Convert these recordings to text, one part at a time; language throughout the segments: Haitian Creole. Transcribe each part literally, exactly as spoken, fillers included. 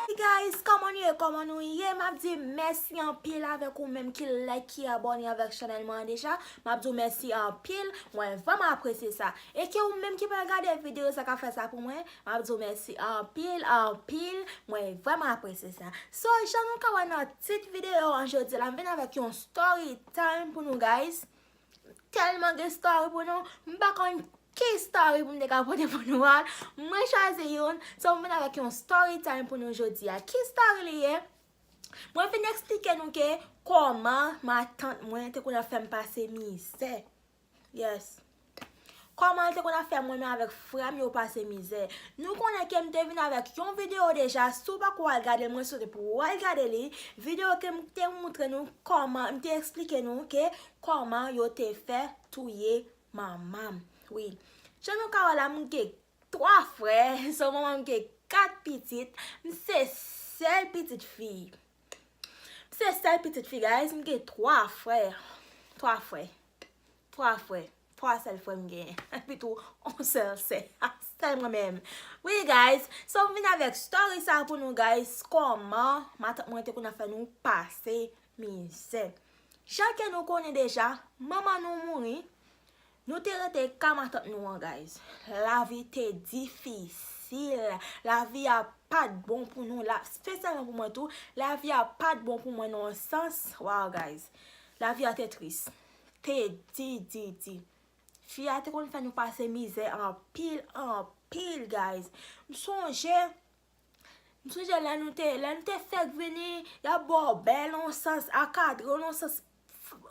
Hey guys, kòman nou ye? Kòman nou ye? M ap di mèsi anpil avèk ou menm ki like, ki abòne avèk chanèl mwen an deja. M ap di w mèsi anpil. Mwen vrèman apresye sa. E ke ou menm ki pral gade videyo sa, ka fè sa pou mwen, m ap di w mèsi anpil, anpil. Mwen vrèman apresye sa. So, jan nou ka wè nan tit videyo an jodi la, m vin avèk yon story time pou nou, guys. Tèlman gen story pou nou, m pa konn ki story pou m te ka pote pou nou al. Mwen chwazi youn, so m vin avèk yon story time pou nou jodi a. Ki story li ye? Mwen vin eksplike nou ke kòman matant mwen te konn ap fè m pase mizè. Yes. Kòman l te konn ap fè mwen menm avèk frè m yo pase mizè. Nou konnen ke m te vin avèk yon videyo deja, si w poko al gade l, mwen swete pou w al gade li. Videyo ke m te moutre nou kòman, m te eksplike nou ke kòman yo te fè touye manman m. Wi. Jan nou ka wè la, m gen twa frè, so manman m gen kat pitit, m se sèl pitit fi. M se sèl pitit fi, guys, m gen twa frè. Twa frè. Twa frè. Twa sèl frè m genyen. Epi tou, yon sèl sè. Sèl mwen menm. Wi, guys, so m vin avèk story sa pou nou, guys, kòman matant mwen te konn ap fè nou pase mizè. Jan ke nou konnen deja, manman nou mouri, nou te rete ka matant nou an, guys. Lavi te difisil. Lavi a pa t bon pou nou. La, espesyalman pou mwen tou, lavi a pa t bon pou mwen nan yon sans. Wow, guys. Lavi a te tris. Te di, di, di. Fi a te konn fè nou pase mizè anpil, anpil, guys. M sonje, m sonje lè nou te, lè nou te fèk vini, y ap ba w bèl nan yon sans, akadre w nan yon sans,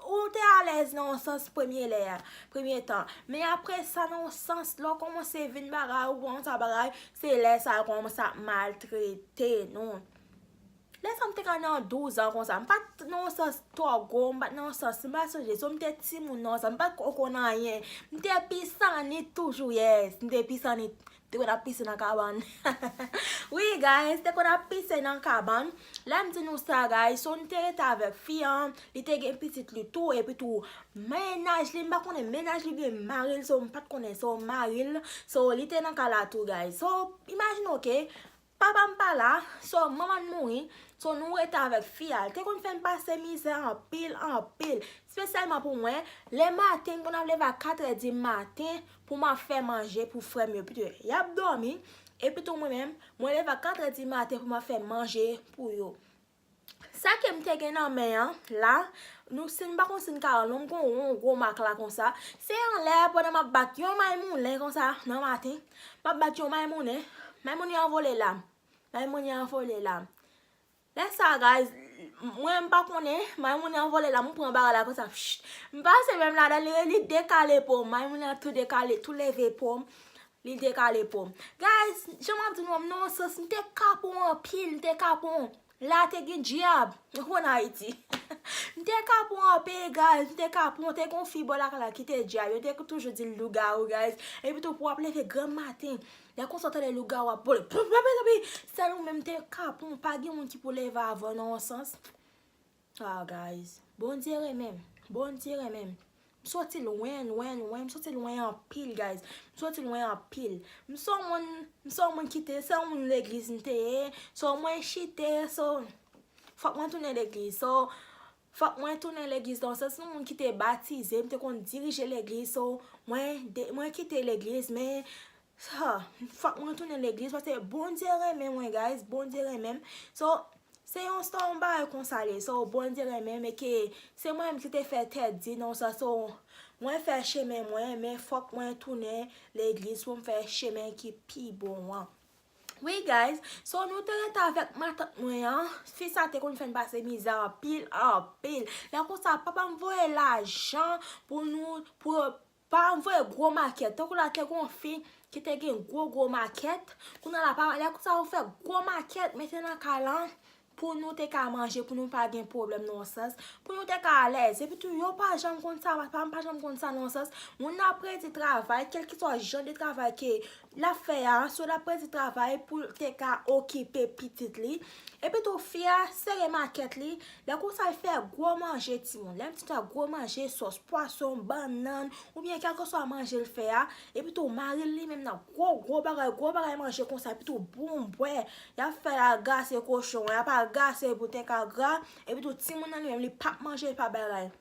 ou te alèz nan yon sans premye lè a, premye tan. Men apre sa, nan yon sans, lè w kòmanse vin bagay, ou pran sa bagay, se lè sa yo kòmanse ap maltrete nou. Lè sa m te ka nan douz an konsa, m pa t nan yon sans twò gwo, m pa t nan yon sans, m pa sonje, so m te timoun nan yon sans, m pa t ko konn anyen. M te pisanit toujou, yes, m te pisanit. M te konn ap pise nan kabann. Wi, guys, te konn ap pise nan kabann. Lè m di nou sa, guys, so n te rete avèk fi an, li te gen pitit li tou, epi tou, mennaj li, m pa konnen mennaj li oubyen mari l, so m pa t konnen, so mari l, so li te nan ka la tou, guys. So, imajine w ke papa m pa la, so manman l mouri, so nou rete avèk fi a. L te konn fè n pase mizè anpil, anpil. Espesyalman pou mwen, lè maten, m konn ap leve a katrè di maten pou m ap fè manje pou frè m yo. Epi tou, y ap dòmi, epi tou mwen menm, mwen leve a katrè di maten pou m ap fè manje pou yo. Sa ke m te gen nan men an, la, nou, si n pa konn si n ka wè l non, m gon yon gwo mak la konsa. Se anlè pandan m ap bat yon maymoulen konsa nan maten. M ap bat yon maymoulen. Maymoulen an vole lam. Maymoulen an vole lam. Lè sa, guys, mwen m pa konnen, maymoulen an vole lam, m pran bagay la konsa. Pshh. M pase menm ladan, li, li dekale po m. Maymoulen an tou dekale, tou leve po m. Li dekale po m. Guys, jan m ap di nou an, m nan yon sans, m te kapon anpil, m te kapon. La te gen dyab, ou konn Ayiti. M te kapon anpil, guys, m te kapon, te gon fi bò lakay la ki te dyab, yo te toujou di l lougawou, guys. Epi tou pou w ap leve granm maten, lè konsa w tande lougawou ap vole, sèl ou menm te kapon, pa gen moun ki pou leve avè w nan yon sans. Ah, guys, Bondye renmen m, Bondye renmen m. M soti lwen, lwen, lwen. M soti lwen anpil, guys. M soti lwen anpil. M se yon moun, m se yon moun ki te, se yon moun legliz m te ye. So, mwen chite, so, fòk mwen tounen legliz. So, fòk mwen tounen legliz. Donk, se yon moun ki te batize, m te konn dirije legliz. So, mwen, de, mwen kite legliz, men, ha, fòk mwen tounen legliz, paske Bondye renmen mwen, guys. Bondye renmen m. So, Se yon, se yon bagay konsa l ye. So, Bondye renmen m, e ke se mwen menm ki te fè tèt di non sa. So, mwen fè chemen mwen, men fòk mwen tounen legliz pou m fè chemen ki pi bon an. Wi, guys. So, nou te rete avèk matant mwen an. Fi sa te konn fè n pase mizè anpil, anpil. Lè konsa, papa m voye lajan pou nou, pou pa m voye gwo makèt. Tankou la te gon fi ki te gen gwo, gwo makèt. Kounye a la, pa, lè konsa, yo fè gwo makèt, mete nan kay lan. pou nou te ka manje, pou nou pa gen pwoblèm nan yon sans, pou nou te ka alèz. Epi tou, yo pa janm konn sa, papa m pa janm konn sa nan yon sans. Moun nan ap redi travay, kèlkeswa jan de travay ke l ap fè a, so l ap redi travay pou l te ka okipe pitit li. Epi tou, fi a sere makèt li, lè konsa l fè gwo manje timoun. Lè m di fè gwo manje, sòs pwason, bannann, oubyen kèlkeswa manje l fè a, epi tou, mari l li menm nan gwo, gwo bagay, gwo bagay manje konsa, epi tou, bon, bwè, y ap fè l agase kochon, y ap agase pou te ka gra, epi tou, timoun nan li menm, li p ap manje, li p ap bagay.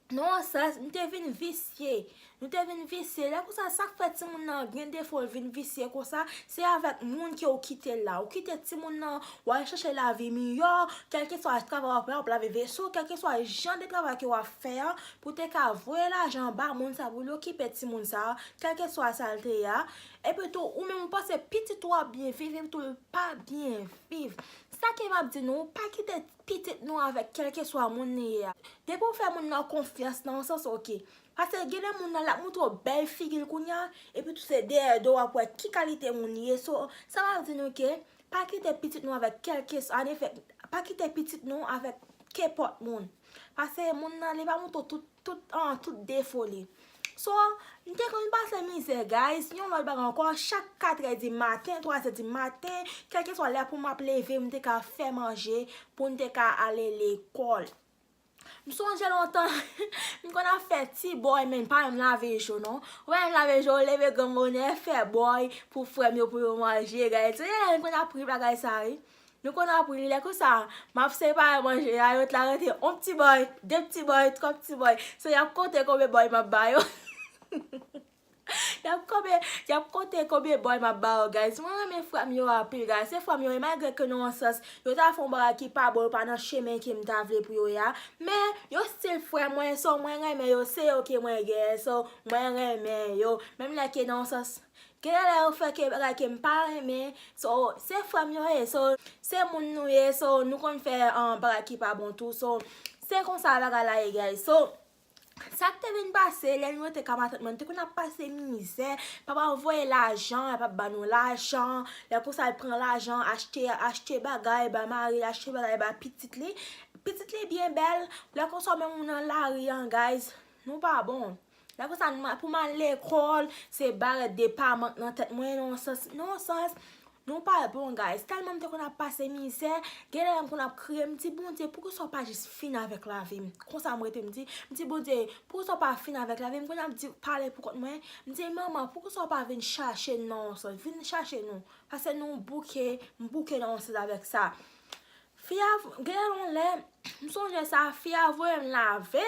Non, sa, nou te vin visye. Nou te vin visye. Lè konsa, sa k fè timoun nan gen defo l vin visye konsa, se avèk moun ke w kite l la. Ou kite timoun nan, w al chèche lavi miyò, kèlkeswa travay w ap fè, w ap lave veso, kèlkeswa jan de travay ke w ap fè a, pou te ka voye lajan ba moun sa, pou l okipe timoun sa, kèlkeswa sa l te ye a. Epi tou, ou menm ou panse pitit ou ap byen viv, epi tou l pa byen viv. Sa ke m ap di nou, pa kite pitit nou avèk kèlkeswa moun li ye a. Depi w fè moun nan konfyans nan yon sans, oke. Paske gen de moun nan l ap montre w bèl figi l kounye a, epi tou se dèyè do w ap wè ki kalite moun li ye. So, sa m ap di nou ke, pa kite pitit nou avèk kèlkeswa, anefè, pa kite pitit nou avèk kenpòt moun. Paske moun nan, li pa montre w tout, tout, an, tout defo li. So, m te konn pase mizè, guys. Yon lòt bagay ankò, chak katrè di maten, twazè di maten, kèlkeswa lè pou m ap leve, m te ka fè manje pou m te ka ale lekòl. M sonje lontan, m konn ap fè ti bòy, men pa menm lave je w non. Ou pa menm lave je w, leve granm bonè, fè bòy pou frè m yo pou yo manje, guys. So, yeah, m konn ap ri bagay sa, wi. Nou konn ap ri, lè konsa, m ap separe manje a, yo t la rete yon ti bòy, de ti bòy, twa ti bòy. So, y ap konte konbyen bòy m ap ba yo. Y ap konbyen, y ap konte konbyen bòy m ap ba yo, guys. Mwen renmen frè m yo anpil, guys. Se frè m yo, e malgre ke nan yon sans, yo ta fè yon bagay ki pa bon, yo pa nan chemen ke m ta vle pou yo ye a. Men, yo still frè mwen, so mwen renmen yo, se yo ke mwen gen, so mwen renmen yo. Menm lè ke nan yon sans, gen lè yo fè ke bagay ke m pa renmen, so se frè m yo ye, so se moun nou ye, so nou konn fè, um, bagay ki pa bon tou, so se konsa bagay la ye, guys. So, sa k te vin pase, lè nou rete ka matant mwen, nou te konn ap pase mizè. Papa m voye lajan, l ap ban nou lajan. Lè konsa, l pran lajan, achte, achte bagay, ba mari l, achte bagay, ba pitit li. Pitit li byen bèl. Lè konsa, menm ou nan lari an, guys, nou pa bon. Lè konsa, nou ma-, pou m al lekòl, se barèt de pa mank nan tèt mwen, nan yon sans, nan yon sans. Nou pa bon, guys. Tèlman m te konn ap pase mizè, gen lè m konn ap kriye, m di, "Bondye, poukisa w pa jis fin avèk lavi m?" Konsa m rete, m di, m di, "Bondye, poukisa w pa fin avèk lavi m?" M konn ap di, pale pou kont mwen, m di, "Manman, poukisa w pa vin chache n nan yon sans? Vin chache nou." Paske nou bouke, m bouke nan yon sans avèk sa. Fi a, gen yon lè, m sonje sa, fi a voye m lave.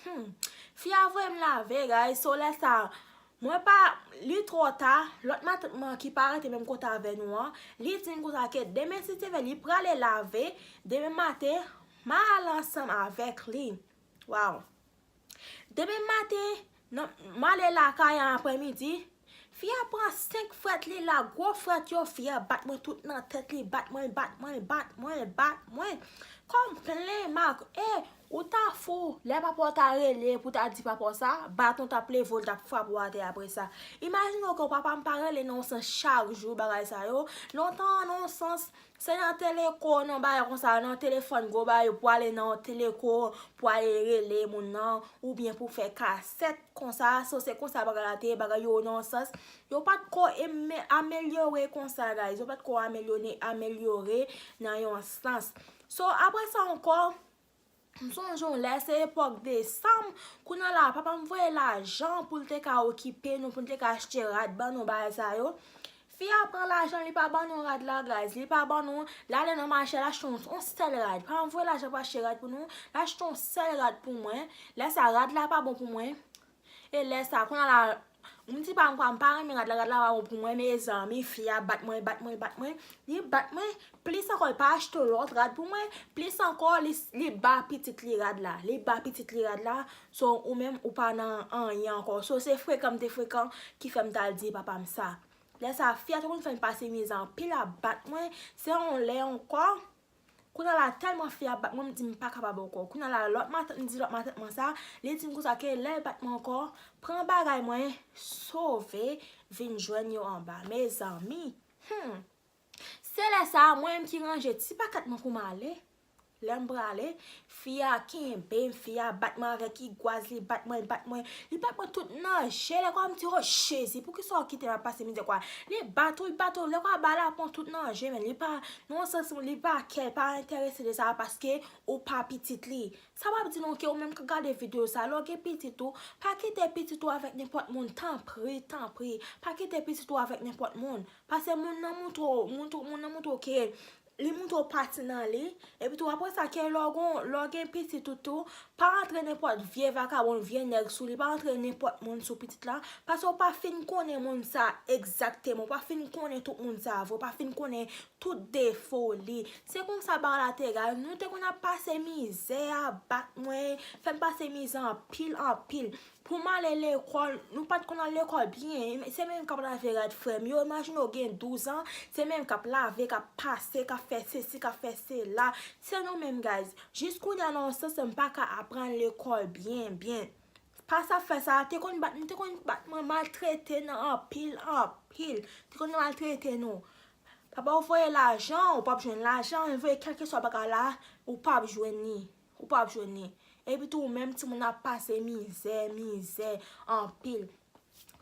Hmm. Fi a voye m lave, guys. So, lè sa, mwen pa, li twò ta. Lòt matant mwen ki pa rete menm kote avè nou an, li di m konsa ke demen si Dye vle, li prale lave. Demen maten, m a al ansanm avèk li. Waw. Demen maten, nan, m ale lakay an aprèmidi. Fi a pran senk frèt li la, gwo frèt yo, fi a bat mwen tout nan tèt li, bat mwen, bat mwen, bat mwen, bat mwen. Kòm plen mak, e, ou ta fou, lè papa w ta rele pou ta di papa w sa, baton t ap leve w, l t ap frape w atè apre sa. Imajine w ke papa m pa rele nan yon sans chak jou bagay sa yo. Lontan an nan yon sans, se nan teleko, nan bagay konsa, nan telefòn gwo bagay yo pou ale nan teleko, pou ale rele moun nan, oubyen pou fè kasèt konsa. So, se konsa bagay la te ye, bagay yo nan yon sans. Yo pa t ko eme-, amelyore konsa, guys. Yo pa t ko amelyore, amelyore nan yon sans. So, apre sa ankò, m sonje yon lè, se epòk desanm, kounye a la, papa m voye lajan pou l te ka okipe nou, pou n te ka achte rad ban nou, bagay sa yo. Fi a pran lajan, li pa ban nou rad la, guys. Li pa ban nou, l ale nan mache, l achte yon, yon sèl rad. Papa m voye lajan pou achte rad pou nou, l achte yon sèl rad pou mwen. Lè sa, rad la pa bon pou mwen. E lè sa, kounye a la, m di pa m kwa, m pa renmen rad la, rad la pa bon pou mwen, mezanmi, fi a bat mwen, bat mwen, bat mwen. Li bat mwen, plis ankò, li pa achte lòt rad pou mwen, plis ankò, li, li ba pitit li rad la. Li ba pitit li rad la, so ou menm, ou pa nan anyen ankò. So, se frekan m te frekan ki fè m t al di papa m sa. Lè sa, fi a te konn fè m pase mizè anpil, ap bat mwen. Se yon lè ankò, kounye a la, tèlman fi a bat mwen, m di m pa kapab ankò. Kounye a la, lòt matant, m di lòt matant mwen sa, li di m konsa ke lè l bat mwen ankò, pran bagay mwen, sove, vin jwenn yo anba. Mezanmi, hmm, Se lè sa a, mwen menm ki ranje ti pakat mwen pou m ale. Lè m prale, fi a kenbe m, fi a bat mwen avèk igwaz, li bat mwen, li bat mwen, li bat mwen tout nan je, lè kwa m di, "O Jezi, poukisa w kite m ap pase mizè kwa?" Li bat ou, li bat ou, lè kwa bal la pran tout nan je, men li pa, nan yon sans, li pa kè, li pa enterese de sa, paske ou pa pitit li. Sa pa di non ke ou menm k ap gade videyo sa, lè w gen pitit ou, pa kite pitit ou avèk nenpòt moun, tanpri, tanpri, pa kite pitit ou avèk nenpòt moun. Paske moun nan montre w, moun tou, moun nan montre w ke li montre w pati nan li. Epi tou, apre sa, ke lè w gon, lè w gen pitit ou tou, pa antre nenpòt vye vakabon, vye nèg sou li, pa antre nenpòt moun sou pitit la, paske w pa fin konnen moun sa egzakteman, w pa fin konnen tout moun sa vre, w pa fin konnen tout defo li. Se konsa bagay la te ye, guys. Nou te konn ap pase mizè a, bat mwen, fè m pase mizè anpil, anpil. Pou m ale lekòl, nou pa t konn al lekòl byen. Se menm k ap lave rad frè m yo. Imajine w gen douz an, se menm k ap lave, k ap pase, k ap fè sesi, k ap fè sela. Se nou menm, guys. Jis kounye a nan yon sans, m pa ka aprann lekòl byen, byen. Pa sa fè sa, te konn bat, te konn bat mwen, maltrete nan anpil, anpil. Te konn maltrete nou. Papa w voye lajan, ou p ap jwenn lajan, l voye kèlkeswa bagay la, ou p ap jwenn li. Ou p ap jwenn li. Epi tou, ou menm timoun ap pase mizè, mizè, anpil.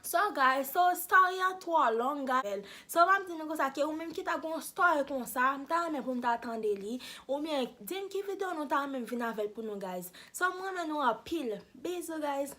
So, guys, so, story an twò long, guys. So, m ap di nou konsa ke ou menm ki ta gon story konsa, m ta renmen pou m ta tande li. Oubyen, di m ki videyo nou ta renmen m vin avè l pou nou, guys. So, m renmen nou anpil. Bizou, guys.